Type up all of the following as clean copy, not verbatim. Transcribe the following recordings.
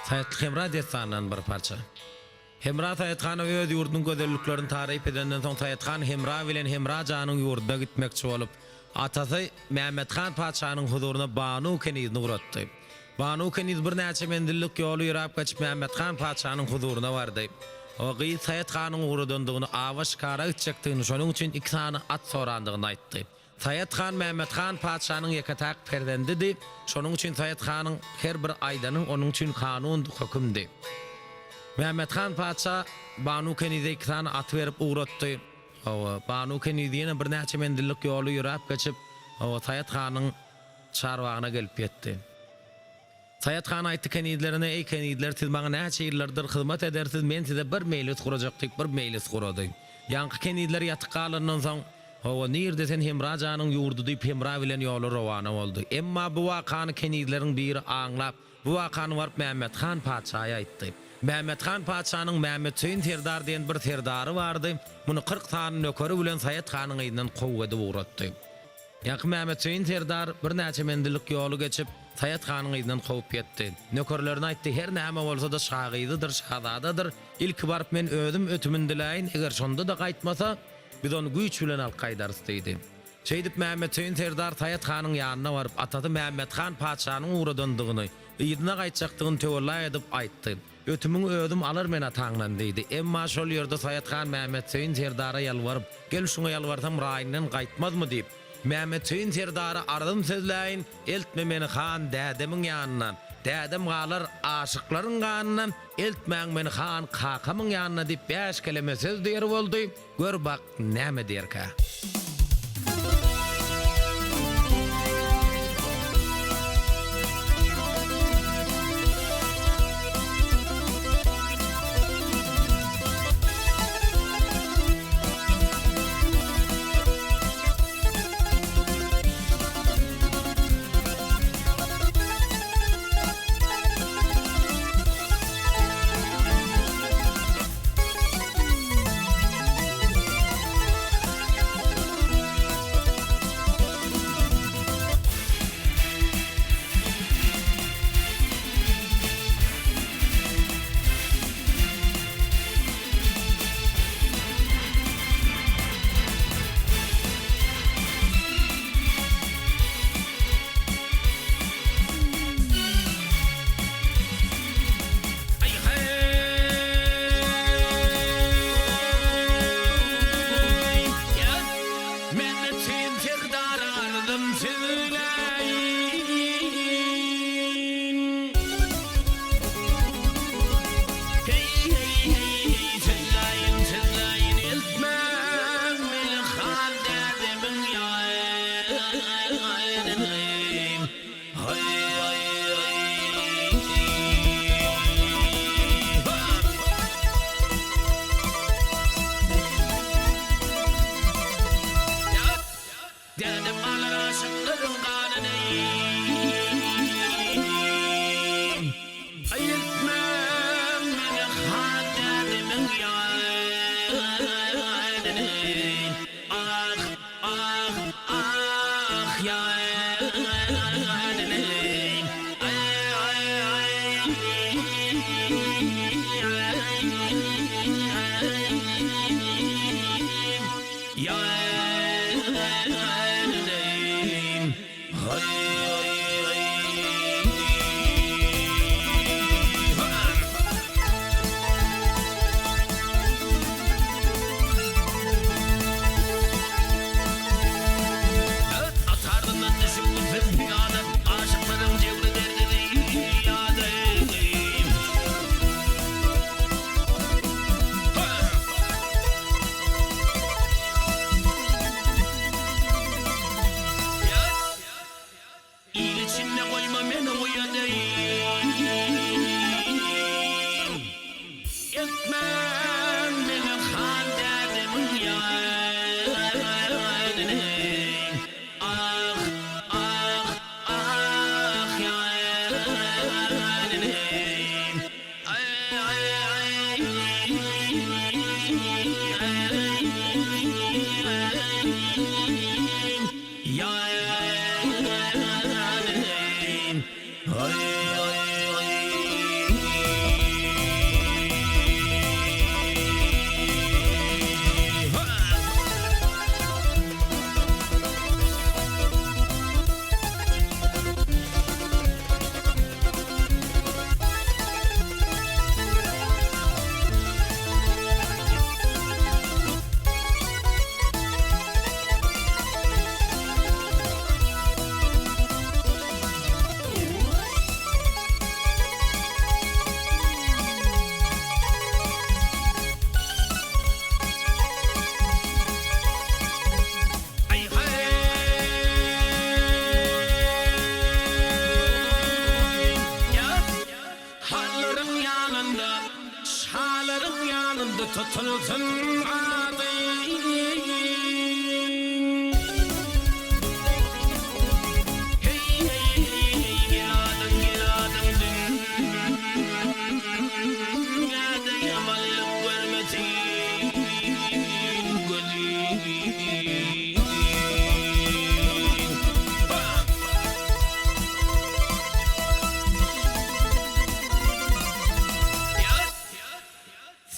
Saýatly-Hemra dessanyndan bir parça. Hemra Saýat hana öz ýurdunyň gözelliklerini taryp edenden soň Saýat han Hemra bilen Hemra janyň ýurduna gitmekçi bolup, atasy Mämmet han patyşanyň huzuryna Banu kenizini ugratdy. Banu keniz birnäçe menzillik ýoly ýöräp geçip Mämmet han patyşanyň huzuryna bardy. O gyz Saýat hanyň ugradandygyny, awa şikara gitjekdigini, şonuň üçin iki sany at sorandygyny aýtdy. Saýat han Mämmet han patyşanyň ýeke-täk perzendidi, şonuň üçin Saýat hanyň her bir aýdany onuň üçin kanundy, hökümdi. Mämmet han patyşa Banu kenize iki sany aty berip ugratdy. Hawa, Banu keniz ýene birnäçe menzillik ýoly ýöräp geçip, hawa, Saýat hanyň çarbagyna gelip ýetdi. Saýat han aýtdy kenizlerine, Eý, kenizler, siz maňa näçe ýyllardyr hyzmat edersiz, men size bir meýlis gurajak diýip, bir meýlis gurady. Ýaňky kenizler ýatyp galandan soň, Hawa, nirde sen Hemra janyň ýurdy diýip, Hemra bilen ýola rowana boldy. Emma bu wakany kenizleriň biri aňlap, bu wakany baryp Mämmet han patyşaýa aýtdy. Mämmet han patyşanyň Mämmetsöýün serdar diýen bir serdary bardy, muny 40 sany nökeri bilen Saýat hanyň yzyndan kowgy edip ugratdy. Ýaňky Mämetsöýün serdar birnäçe menzillik ýoly geçip, Saýat hanyň yzyndan kowup ýetdi. Nökerlerine aýtdy, Her näme bolsa-da şa gyzydyr, şazadadyr, ilki baryp men özüm ötümini diläýin, eger şonda-da gaýtmasa, biz ony güýç bilen alyp gaýdarys diýdi. Şeýdip Mämmetsöýün serdar Saýat hanyň ýanyna baryp, atasy Mämmet han patyşanyň ugradandygyny, yzyna gaýtjakdygyny töwella edip aýtdy. Ötümiňi özüm alar men ataňdan, diýdi. Emma şol ýerde Saýat han Mämmetsöýün serdara ýalbaryp, Gel şuňa ýalbarsam raýyndan gaýtmazmy diýip, Mämmetsöýün serdara arzym sözläýin, Eltme meni han dädemiň ýanyna, dädem galar aşyklaryň ganyna, eltmäň meni han kakamyň ýanyna diýip bäş keleme söz diýer boldy, gör bak näme diýerkä. Dädem alar aşyklaryň ganyny. Aý eltmäň meni han dädemiň ýanyna. Ah, ah, ah ýanyna. Aý, aý, aý. Hanlaryň ýanynda, şalaryň ýanynda tutulsyn adyň. Heý, gel adyň, gel adyň dünýäde ýamanlyk görmesin gözüň.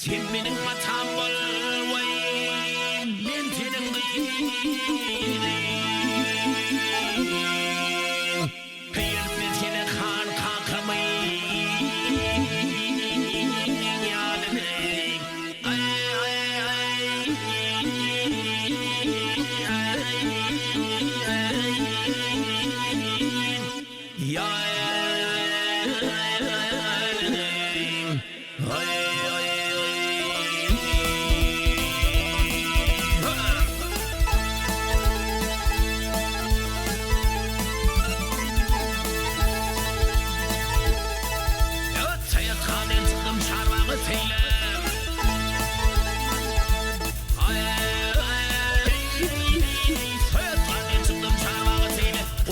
Sen meniň atam bol, waý, men seniň gyzyň. Eltmesene han kakamy ýanyna.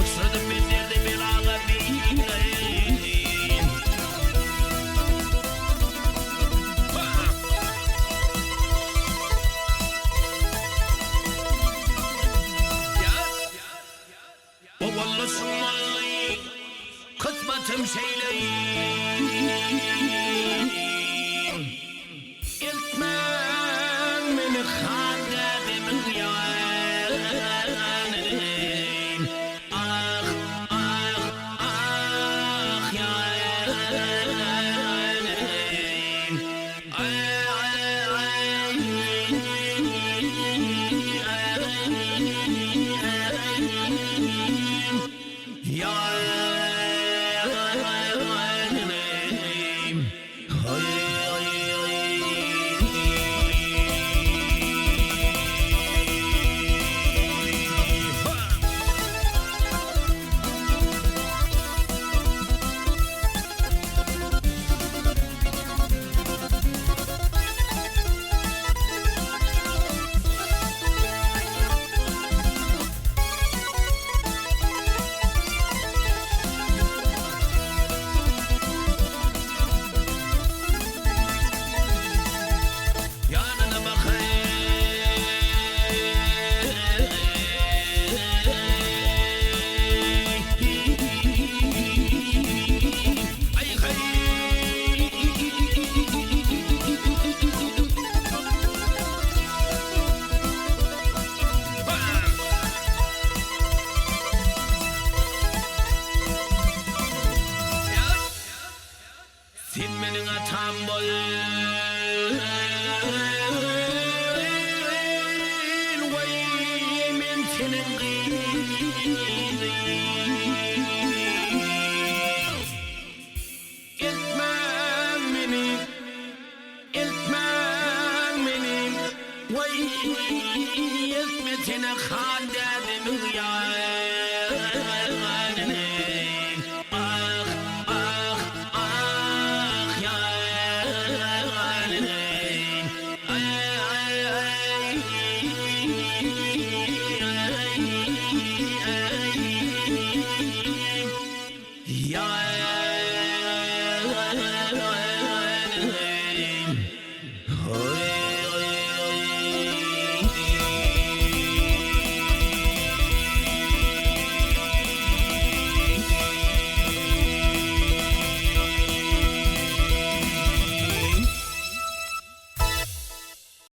Uçradym men derde belaga bileýin. Owalla şuňňally kysmatym şeýle. Eltmäň meni han dädemiň ýanyna. Ah, ah, ah ýanym. Ýanym. Ýanyna bakaý. Aý haý. Sen meniň atam bol, waý, men seniň gyzyň. Eltmäň meni, eltmäň meni, waý, eltmesene.